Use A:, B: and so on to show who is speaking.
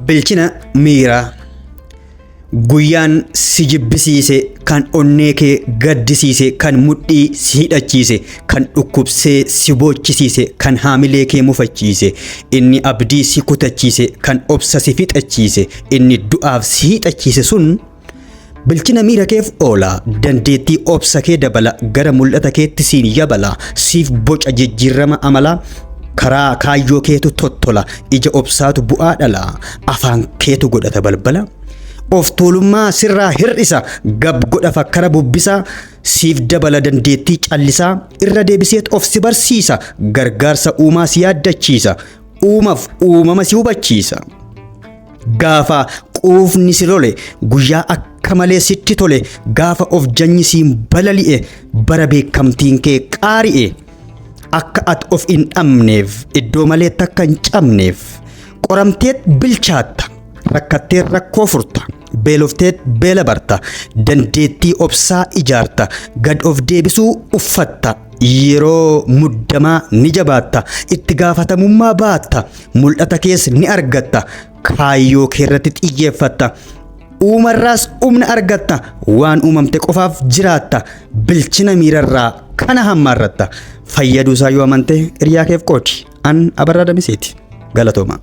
A: Bilchina miiraa. Guyyaan si jibbisiise, kan onnee kee gaddisiise, kan mudhii si hidhachiise, kan dhukkubsee si boochisiise, kan haamilee kee mufachiise, inni abdii si kutachiise, kan obsa si fixachiise, inni du'aaf si hiixachiise sun bilchina miira keef oola, dandeettii obsa kee dabala, gara mul'ata keetti siin yabala, siif boca jijjiirama amalaa, karaa kaayyoo keetu tottola, ija obsaatu bu'aa dhala, afaan keetu godhata balbala. Of tuulummaa sirraa hir'isa, gab godha fakkara bubbisaa, siif dabala dandeettii callisaa, irra deebiseet of si barsiisa, gargaarsa uumaa si yaaddachiisa, uumaf uumama si hubachiisa. Gaafa quufni si lole, guyyaa akka malee sitti tole, gaafa of janyi siin balali'e, bara beekamtiin kee qaari'e, akka ati of hin dhabneef, iddoo malee takka hin cabneef, qoramteet bilchaatta, rakkattee rakkoo furta, beelofteet beela barta, dandeettii obsaa ijaarta, gad of deebisuu uffatta, yeroo muddamaa ni jabaatta, itti gaafatamummaa baatta, mul'ata kees ni argatta, kaayyoo keerratti xiyyeeffatta, uumarraas humna argatta, waan uumamte qofaaf jiraatta, bilchina miirarraa kana hammaarratta. Fayyaduusaa yoo amante hiriyaa keef qoodi. An Abarraa Damiseeti. Galatooma.